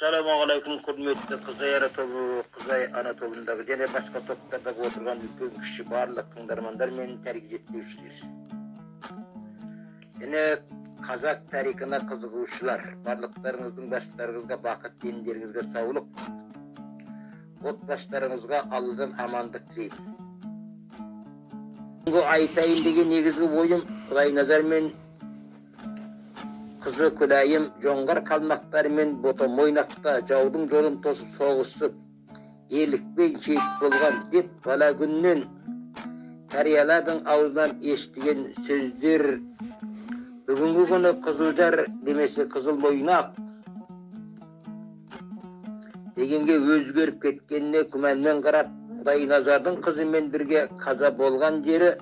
Ассалаумағалейкум, құрметті Қызай ана тобы, Қызай ана тобындағы және басқа топтардағы отырған үлкен кіші барлық тыңдармандар мен тарих зерттеушілер. Және қазақ тарихына қызығушылар, барлықтарыңыздың бастарыңызға бақыт, дендеріңізге саулық, отбасыларыңызға Алладан амандық тілеймін. Бүгінгі айтайын деген негізгі ойым Құдайназар мен қызы Күләйім жоңғар қалмақтарымен Бота Мойнақта жаудың жолын тосып соғысып, ерлікпен шейіт болған деп бала күннен қариялардың аузынан естіген сөздер бүгінгі күні Қызылжар немесе Қызыл Мойнақ дегенге өзгеріп кеткеніне күмәнмен қарап, Құдайназардың қызымен бірге қаза болған жері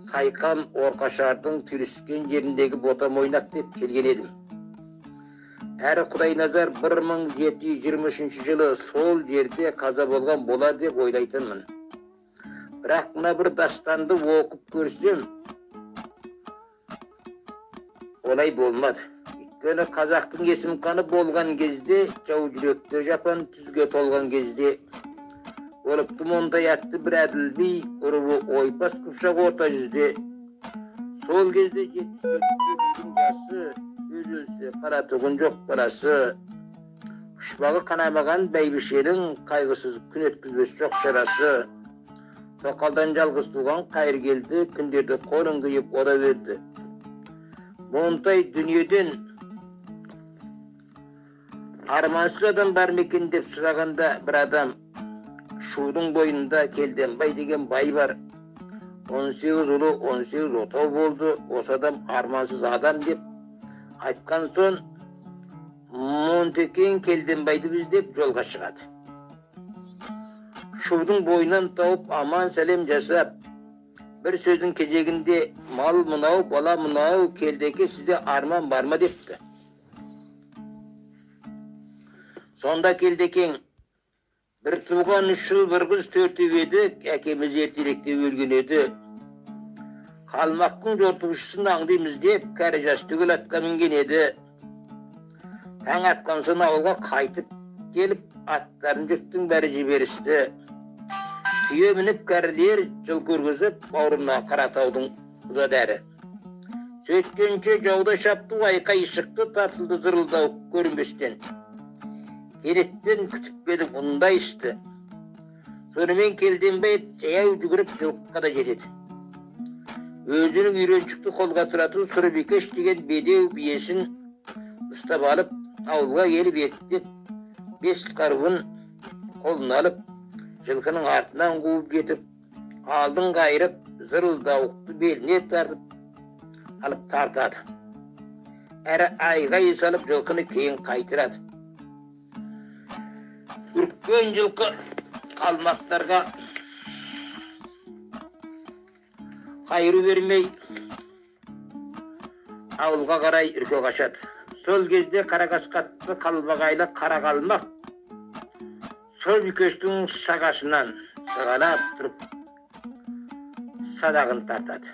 Сайқан Орқашардың түйріскен жеріндегі Бота Мойнақ деп келген едім. Әрі Құдайназар 1723 жылы сол жерде қаза болған болар деп ойлайтынмын. Бірақ мына бір дастанды оқып көрсем, олай болмады. Өйткені қазақтың есімқаны болған кезде, жау жүректі жапан түзге толған кезде болыпты Монтай атты бір әділ би, ұрыбы ойпас Қыпшақ орта жүзде. Сол кезде 74-те бидің жасы, өз өлсе қаратұғын жоқ баласы. Пұшпағы қанамаған бәйбішенің қайғысыз күн өткізбес жоқ шарасы. Тоқалдан жалғыз туған Қайыргелді күндерді қолын қиып ода берді. Монтай дүниеден армансыз адам бар ма екен деп сұрағанда бір адам Шудың бойында Келденбай деген бай бар. 18 ұлы, 18 отау болды. Осы адам армансыз адам деп айтқан соң Монтекең Келденбайды іздеп жолға шығады. Шудың бойынан тауып аман сәлем жасап, бір сөздің кезегінде мал мынау, бала мынау, Келдеке сізде арман бар ма депті. Сонда Келдекең: бір туған 3 жыл бір қыз төртеу едік, әкеміз ертеректе өлген еді. Қалмақтың жортушысын аңдимыз деп, кәрі жас түгел атқа мінген еді. Таң атқан соң ауылға қайтып келіп, аттарын жұрттың бәрі жіберісті. Түйе мініп кәрілер жыл көргізіп, бауырына Қаратаудың ұзады әрі. Сөйткенше жауда шапты, айқай шықты, тартылды зырылдау көрінбестен. Кенеттен күтіп едік мұндай істі. Сонымен Келденбай жаяу жүгіріп жылқыға да жетеді. Өзінің үйреншікті қолға тұратын Сұрбикеш деген бедеу биесін ұстап алып, ауылға келіп еттеп, 5 қаруын қолына алып, жылқының артынан қуып жетіп, алдын қайырып, зырылдауықты беліне тартып алып тартады. Әрі айғай салып жылқыны кейін қайтарады. Үріккен жылқы қалмақтарға қайыру бермей ауылға қарай үрке қашады. Сол кезде Қарақасқатты қалбағайлы қара қалмақ Сұрбикештің сағасынан сығалап тұрып садағын тартады.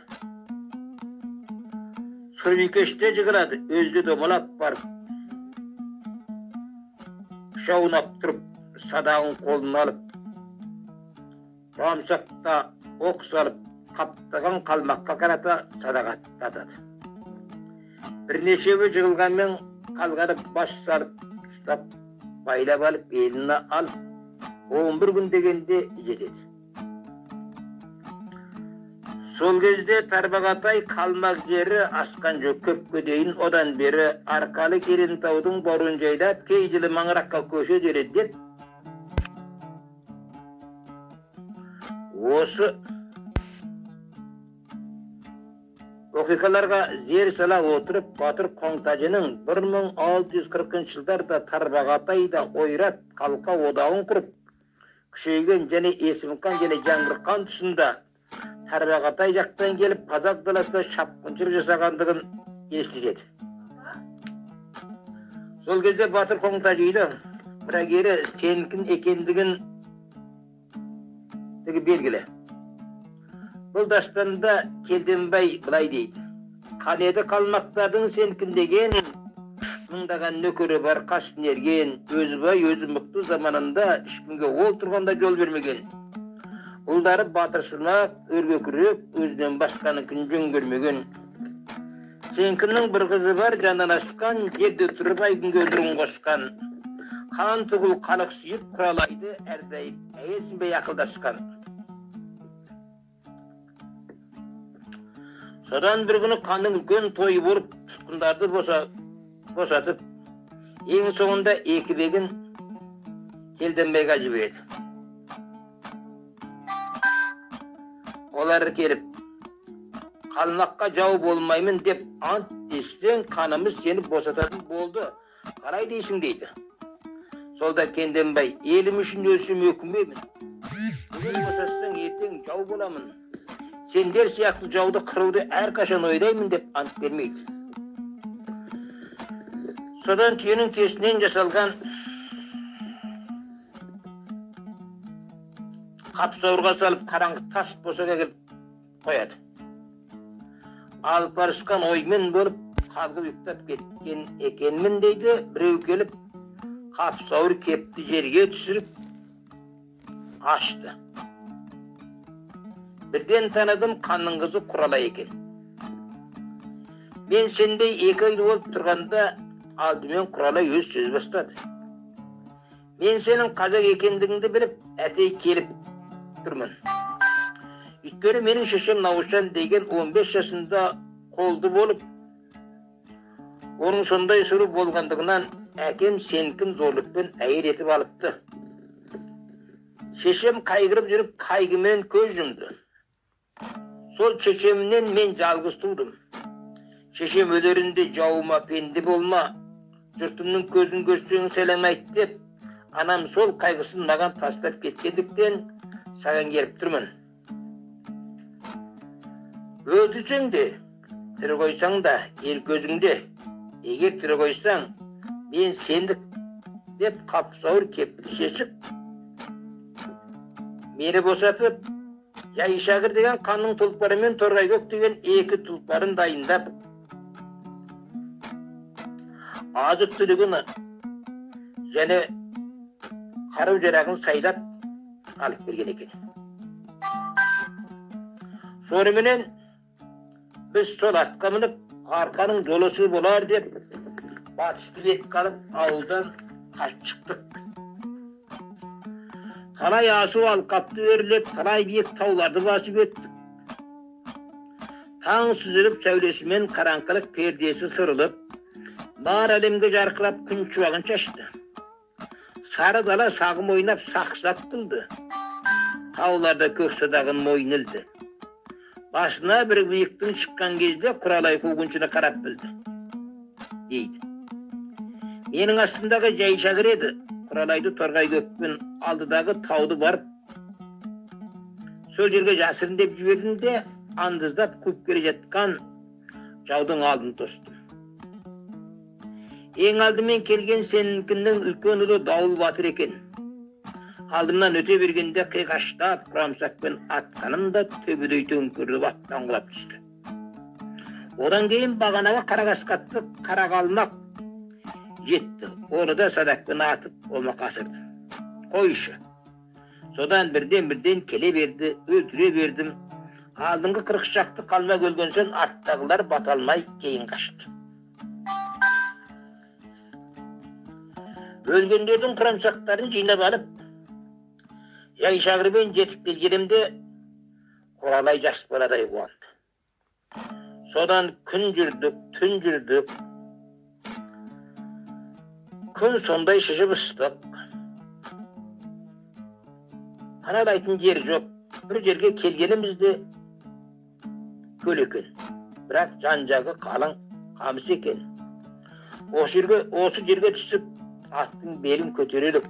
Сұрбикеш те жығылады, өзі де домалап барып шаунап тұрып садағын қолына алып, рамсақта оқ салып, қаптаған қалмаққа қарата садақ атады. Бірнешеуі жығылғанмен қалғанып бас салып, ұстап, байлап алып, еліне алып, 11 күн дегенде жетеді. Сол кезде Тарбағатай қалмақ жері асқан жоқ көпке дейін, одан бері арқалы Керентаудың бауырын жайлап, кей жылы Маңыраққа көше береді деп осы оқиғаларға зер сала отырып, Батыр Қоңтажының 1640 жылдарда Тарбағатайда Ойрат қалқа одағын құрып, күшейген және Есімхан және Жаңғырқан тұсында Тарбағатай жақтан келіп қазақ даласында шапқыншылық жасағандығын естітеді. Сол кезде Батыр Қоңтажиды мұрагері сенкін екендігін белгілі. Бұл дастанда Келденбай былай дейді: Қанеді қалмақтардың сенкін деген Мыңдаған нөкері бар қас мерген, өзі бай, өзі мықты заманында ешкімге ол тұрғанда жол бермеген. Ұлдары батырсымақ, өргөкірек, өзінен басқаныкін жөн көрмеген. Сенкінің бір қызы бар, жанынан асқан, жерде тұрып ай күнге нұрын қосқан. Хан түгіл халық сүйіп, Құралайды әрдайым әйелсінбей ақылдасқан. Содан бір күні ханның үлкен тойы болып, тұтқындарды босатып, ең соңында екі бегін Келденбайға жібереді. Олар келіп, қалмаққа жау болмаймын деп ант ішсең, қанымыз сені босататын болды, қалай дейсің дейді. Солда Кенденбай, елім үшін өлсем өкінбеймін. Бүгін босатсаң, ертең жау боламын. Сендер сияқты жауды қыруды әрқашан ойлаймын деп ант бермейді. Содан түйенің тесінен жасалған қапсауырға салып қараңғы тас босаға келіп қояды. Алпарысқан оймен болып қалғып ұйықтап кеткен екенмін дейді. Біреу келіп қапсауыр кепті жерге түсіріп ашты. Бірден таныдым, ханның қызы Құралай екен. Мен сенбей 2 ай болып тұрғанда алдымен Құралай өз сөз бастады. Мен сенің қазақ екендігіңді біліп, әтей келіп тұрмын. Өйткені менің шешем Наушан деген 15 жасында қолды болып, оның сондай сұлу болғандығынан әкем сенікін зорлықпен әйел етіп алыпты. Шешем қайғырып жүріп, қайғымен көз жұмды. Сол шешемнен мен жалғыз тудым. Шешем өлерінде жауыма пенде болма, жұртымның көзін көрсең сәлем айт деп, анам сол қайғысын маған тастап кеткендіктен саған келіп тұрмын. Өлтірсең де, тірі қойсаң да, ел көзіңде. Егер тірі қойсаң, мен сендік деп қапсауыр кепті шешіп, мені босатып, Жайшағыр деген ханның тұлпары мен Торғайкөк деген 2 тұлпарын дайындап, азық-түлігін және қару-жарағын сайлап алып берген екен. Соныменен біз сол атқа мініп, арқаның жолысы болар деп батысты бет қалып ауылдан қашып шықтық. Талай асу алқапты өрлеп, талай биік тауларды басып өттік. Таң сүзіліп, сәулесімен қараңғылық пердесі сырылып, бар әлемге жарқырап күн шуағын шашты. Сары дала сағым ойнап сақ-сақ күлді. Тауларда көк садағын мойын ілді. Басына бір биіктің шыққан кезде Құралай қуғыншыны қарап білді, дейді. Менің астымдағы Жайшағыр еді. Құралайды Торғайкөкпен алдыдағы тауды барып, сол жерге жасырын деп жібердім де, андыздап қуып келе жатқан жаудың алдын тостым. Ең алдымен келген сенікінің үлкен ұлы Дауыл батыр екен. Алдымнан өте бергенде қиғаштап құрамсақпен атқаным да төбедей төңкеріліп аттан құлап түсті. Одан кейін бағанаға қарақасқатты қарақалмақ жетті. Оны да садақпен атып омақ асырды. Қойшы. Содан бірден-бірден келе берді, өлтіре бердім. Алдыңғы 40 шақты қалмақ өлген соң арттағылар бата алмай кейін қашты. Өлгендердің құрамсақтарын жинап алып, Жайшағырмен жетіп келгенімде Құралай жас баладай қуанды. Содан күн жүрдік, түн жүрдік. Күн сондай шыжып ыстық. Паналайтын жер жоқ. Бір жерге келгенімізде көл екен. Бірақ жан-жағы қалың қамыс екен. Осы жерге түсіп, аттың белін көтерелік.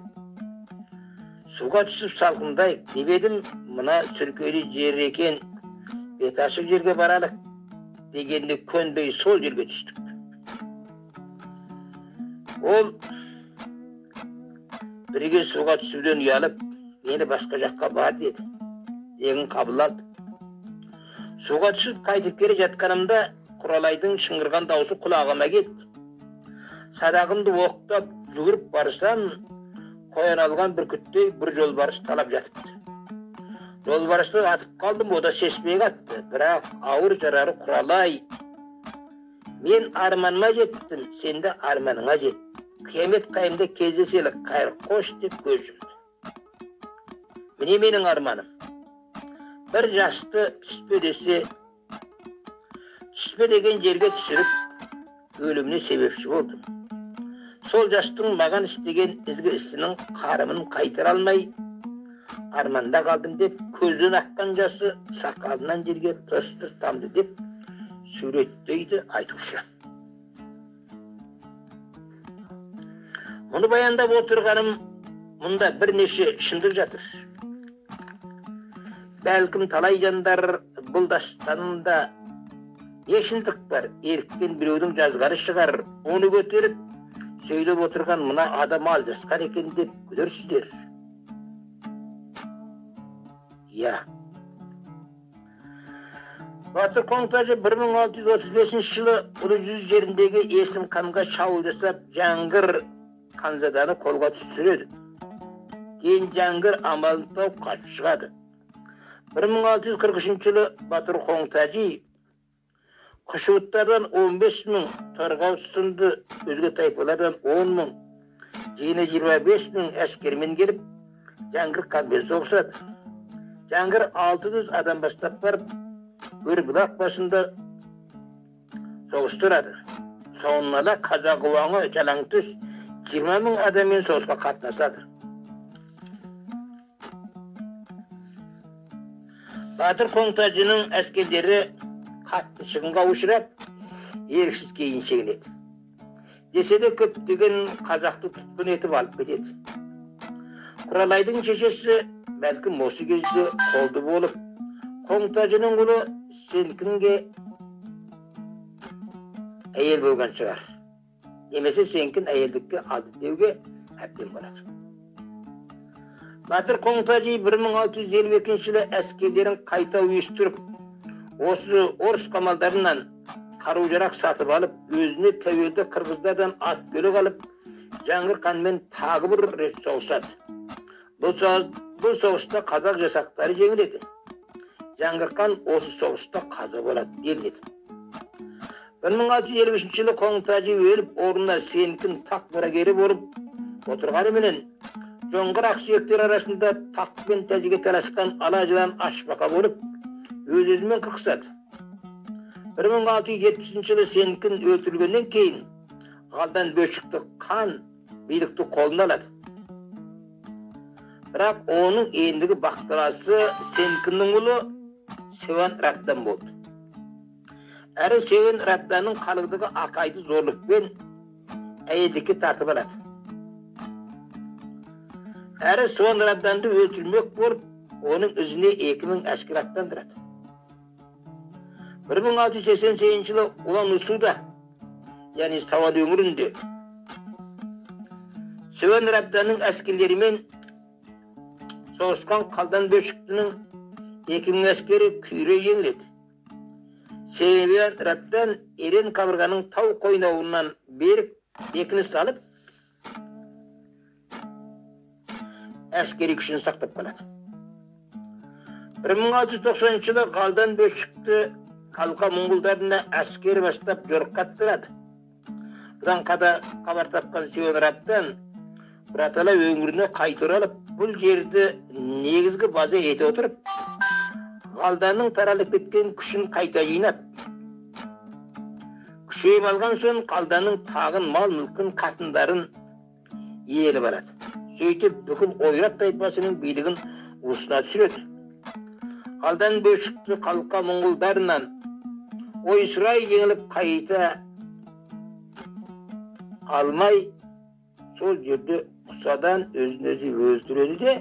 Суға түсіп салқындайық деп едім, мына сүркейлі жер екен, бет ашық жерге баралық дегенде көнбей сол жерге түстік. Ол бірге суға түсуден ұялып, мені басқа жаққа бар деді. Деген қабылдады. Суға түсіп қайтып келе жатқанымда Құралайдың шыңғырған даусы құлағыма кетті. Садағымды оқтап жүгіріп барсам, қоян алған бүркіттей бір жолбарыс талап жатыпты. Жолбарысты атып қалдым, о да сеспей қатты. Бірақ ауыр жарары Құралай. Мен арманыма жеттім, сен де арманыңа жет. Қиямет қайымда кездеселік, қайыр қош деп көз жұмды. Міне менің арманым. Бір жасты түспе десе, түспе деген жерге түсіріп, өліміне себепші болдым. Сол жастың маған істеген ізгі ісінің қарымын қайтара алмай, арманда қалдым деп, көзден аққан жасы сақалынан жерге тырс-тырс тамды деп суреттейді айтушы. Мұны баяндап отырғаным, мұнда бірнеше шындық жатыр. Бәлкім талай жандар бұл дастанында не шындық бар, еріккен біреудің жазғаны шығар, оны көтеріп сөйлеп отырған мына адам алжасқан екен деп күлерсіздер. Иә. Батыр Қоңтажы 1635 жылы Ұлы жүз жеріндегі Есім ханға шабуыл жасап, Жәңгір ханзаданы қолға түсіреді. Кейін Жәңгір амалын тауып қашып шығады. 1643 жылы Батыр Қоңтажы Қышуыттардан 15 мың, Торғау сынды өзге тайпалардан 10 мың, жиыны 25 мың әскермен келіп, Жәңгір ханмен соғысады. Жәңгір 600 адам бастап барып, Өрбұлақ басында соғыстырады. Соңынан ала қазақ ұлаңы Жалаңтөс 20 мың адаммен соғысқа қатынасады. Батыр Қоңтажының әскерлері қатты шығынға ұшырап, еріксіз кейін шегінеді. Десе де көптеген қазақты тұтқын етіп алып кетеді. Құралайдың шешесі бәлкім осы кезде қолды болып, Қоңтажының ұлы Сенкінге әйел болған шығар. Немесе Сенкін әйелдікке алды деуге әбден болады. Батыр Қоңтажы 1652 жылы әскерлерін қайта ұйыстырып, осы орыс қамалдарынан қару-жарақ сатып алып, өзіне тәуелді қырғыздардан ат көлік алып, Жәңгір ханмен тағы бір рет соғысады. Бұл соғыста қазақ жасақтары жеңіледі. Жәңгір хан осы соғыста қаза болады делінеді. 1653 жылы Қоңтажы өліп, орнына Сенкін тақ мұрагері болып отырғанымен, жоңғар ақсүйектер арасында тақ пен тәжіге таласқан ала жылан ашбақа болып, өз-өзімен қырқысады. 1670 жылы Сенкін өлтірілгеннен кейін Қалдан Бөшікті хан билікті қолына алады. Бірақ оның ендігі бақталасы Сенкіннің ұлы Севан Рабдан болды. Әрі Севан Рабданның қалыңдығы Ақайды зорлықпен әйелдікке тартып алады. Әрі Севан Рабданды өлтірмек болып, оның ізіне 2000 әскер аттандырады. 1688 жылы Улан-Усуда, яғни Сауал өңірінде Севан Рабданның әскерлерімен соғысқан Қалдан Бөшіктінің 2000 әскері күйрей жеңіледі. Севан Рабдан Ерен қабырғаның тау қойнауынан берік бекініс салып, әскери күшін сақтап қалады. 1690 жылы Қалдан Бөшікті қалқа моңғолдарына әскер бастап жорыққа аттырады. Бұдан хабар тапқан Севан Рабдан бұратала өңіріне қайта оралып, бұл жерді негізгі база ете отырып, Қалданның таралып кеткен күшін қайта жинап, күшейіп алған соң Қалданның тағын, мал мүлкін, қатындарын иеліп алады. Сөйтіп бүкіл Ойрат тайпасының билігін уысына түсіреді. Қалдан Бөшікті қалқа моңғолдарынан ойсырай жеңіліп қайта алмай, сол жерде құсадан өзін өзі өлтіреді де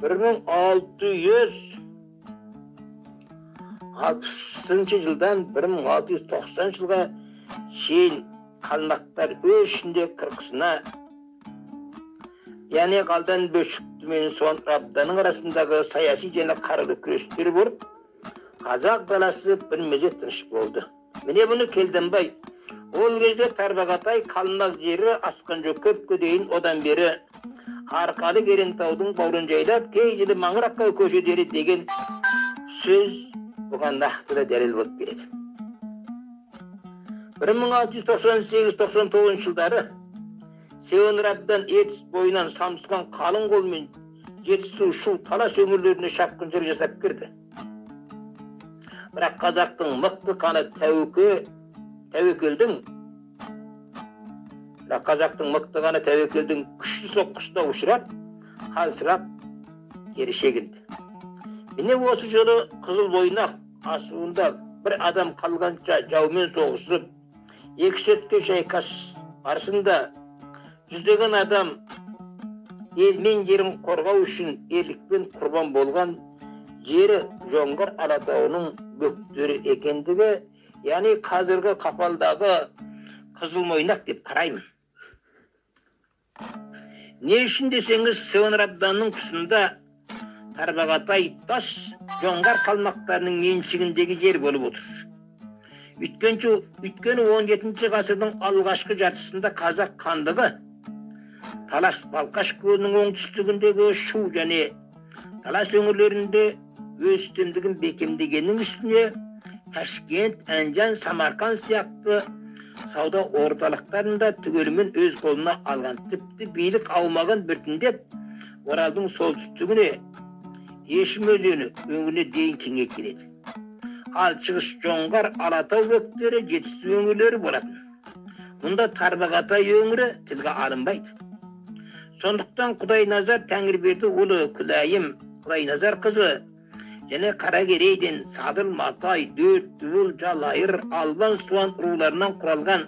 1660 жылдан 1690 жылға шейін қалмақтар өз ішінде қырқысына, яғни Қалдан Бөшікті мен Суан Рабданның арасындағы саяси және қарулы күрестер болып, қазақ даласы бір мезет тыныш болды. Міне бұны Келденбай Ол кезде Тарбағатай қалмақ жері асқан жоқ көпке дейін, одан бері Арқалы Керентаудың бауырын жайлап, кей жылы Маңыраққа көшедері деген сөз бұған нақты да дәлел болып келеді. 1698-99 жылдары Сеонраддан Ертіс бойынан самсыған қалың қолмен Жетісу, Шу, Талас өңірлеріне шапқыншылық жасап кірді. Бірақ қазақтың мықты қаны тәуекелдің бірақ қазақтың мықты қаны тәуекелдің күшті соққысына ұшырап, қансырап кері шегінді. Міне осы жылы Қызыл Мойнақ асуында бір адам қалғанша жаумен соғысып, екі сетке шайқас барысында жүздеген адам ел мен жерін қорғау үшін ерлікпен құрбан болған жері Жоңғар Алатауының бөктері екендігі, яғни қазіргі Қапалдағы Қызыл Мойнақ деп қараймын. Не үшін десеңіз, Сеонрадданның тұсында Тарбағатай тас Жоңғар қалмақтарының меншігіндегі жер болып отыр. Өйткені 17 ғасырдың алғашқы жартысында қазақ хандығы Талас Балқаш көлінің оңтүстігіндегі Шу және Талас өңірлерінде өз үстемдігін бекемдегеннің үстіне Ташкент, Әнжан, Самарқан сияқты сауда орталықтарында түгелімен өз қолына алған. Тіпті билік аумағын біртіндеп Оралдың солтүстігіне, Есім өзені өңіріне дейін кеңейткен еді. Ал шығыс Жоңғар Алатау бөктері Жетісу өңірлері болатын. Мұнда Тарбағатай өңірі тілге алынбайды. Сондықтан Құдайназар Тәңірберді ұлы Күләйім Құдайназар қызы және Қаракерейден Садыр Матай, Төрттүбіл, Жалайыр, Албан, Суан руларынан құралған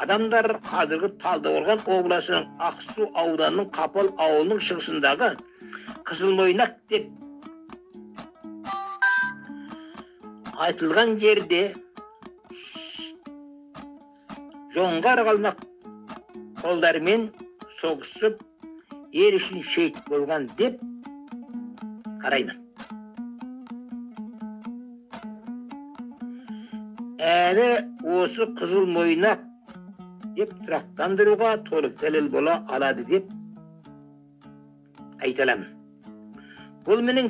адамдар қазіргі Талдықорған облысының Ақсу ауданының Қапал ауылының шығысындағы Қызыл Мойнақ деп айтылған жерде Жоңғар қалмақ қолдарымен соғысып, ел үшін шейіт болған деп қараймын. Әлі осы Қызыл Мойнақ деп тұрақтандыруға толық дәлел бола алады деп айта аламын. Бұл менің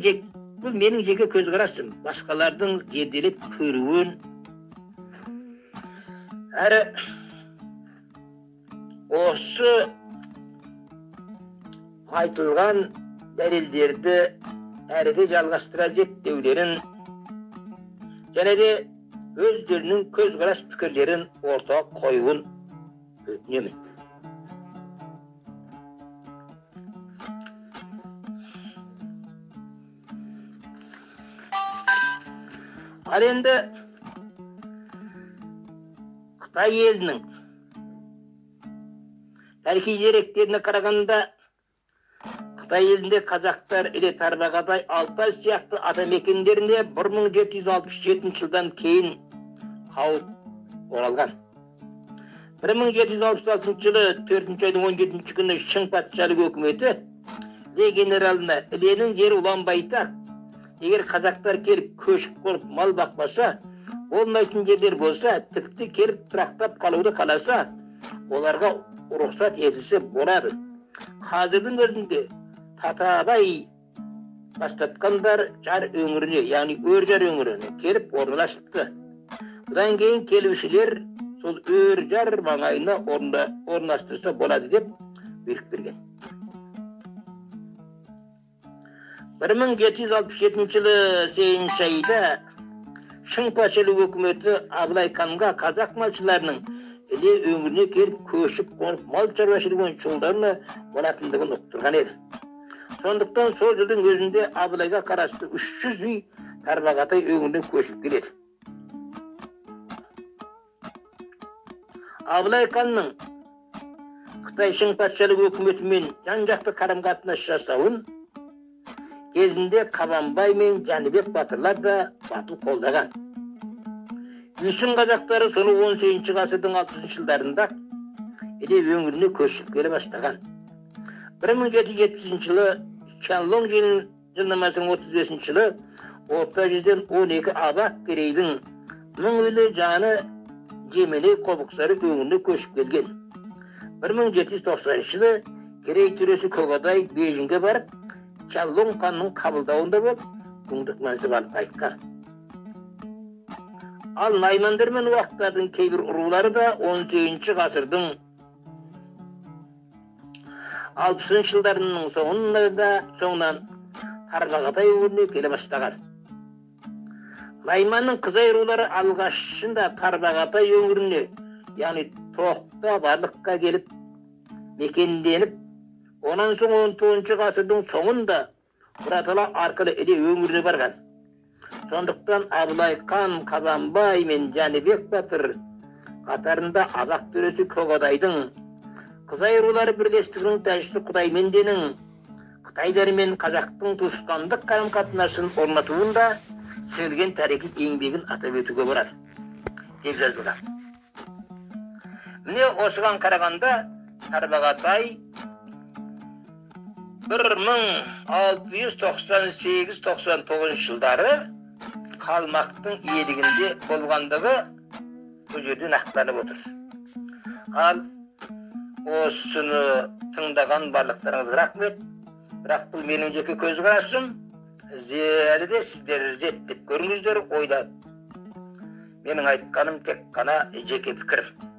жеке көзқарасым, басқалардың зерделеп көруін әрі осы айтылған дәлелдерді әрі де жалғастыра зерттеулерін және де өздерінің көзқарас пікірлерін ортаға қоюын өтінемін. Ал енді Қытай елінің тарихи деректеріне қарағанда, Қытай елінде қазақтар Іле, Тарбағатай, Алтай сияқты атамекендеріне 1767 жылдан кейін қауіп оралған. 1766 жылы 4 айдың 17 күні Шың патшалық өкіметі Іле генералына Іленің жері ұлан-байтақ, егер қазақтар келіп көшіп қонып мал бақпаса, болмайтын жерлер болса, тіпті келіп тұрақтап қалуды қаласа, оларға рұқсат етілсе болады. Қазірдің өзінде Татабай бастатқандар жар өңіріне, яғни Өржар өңіріне келіп орналасыпты. Бұдан кейін келушілер сол Өржар маңайына орналастырса болады деп бұйрық берген. 1767 жылы 8 айда Шың патшалық өкіметі Абылай ханға қазақ малшыларының Іле өңіріне келіп көшіп қонып мал шаруашылығымен шұғылдануына болатындығын ұқтырған еді. Сондықтан сол жылдың өзінде Абылайға қарасты 300 үй Тарбағатай өңіріне көшіп келеді. Абылай ханның Қытай Шың патшалық өкіметімен жан-жақты қарым-қатынас жасауын кезінде Қабанбай мен Жәнібек батырлар да батыл қолдаған. Үйсін қазақтары соны 18 ғасырдың 60 жылдарында Іле өңіріне көшіп келе бастаған. 1770 жылы Чанлоң жылнамасының 35 жылы Орта жүзден 12 абақ керейдің 1000 үйлі жаны Жеменей, Қобықсары өңіріне көшіп келген. 1790 жылы Керей төресі Көкадай Бейжіңге барып, Чаллоң ханның қабылдауында болып, күңдік мансап алып қайтқан. Ал наймандар мен уақтардың кейбір рулары да 18 ғасырдың 60 жылдарының соңынан Тарбағатай өңіріне келе бастаған. Найманның Қызай рулары алғашында Тарбағатай өңіріне, яғни Тоқта барлыққа келіп мекенденіп, онан соң 19 ғасырдың соңында Бұратала арқылы Іле өңіріне барған. Сондықтан Абылай хан, Қабанбай мен Жәнібек батыр қатарында Абақ төресі Көкадайдың, Қызай рулары бірлестігінің тәжісі Құдайменденің Қытайдар мен қазақтың туысқандық қарым-қатынасын орнатуында сіңірген тарихи еңбегін атап өтуге болады деп жазылған. Міне, осыған қарағанда Тарбағатай 1698-99 жылдары қалмақтың иелігінде болғандығы бұл жерде нақтыланып отыр. Ал осыны тыңдаған барлықтарыңызға рахмет. Бірақ бұл менің жеке көзқарасым. Әлі де сіздер зерттеп көріңіздер, ойлап. Менің айтқаным тек қана жеке пікірім.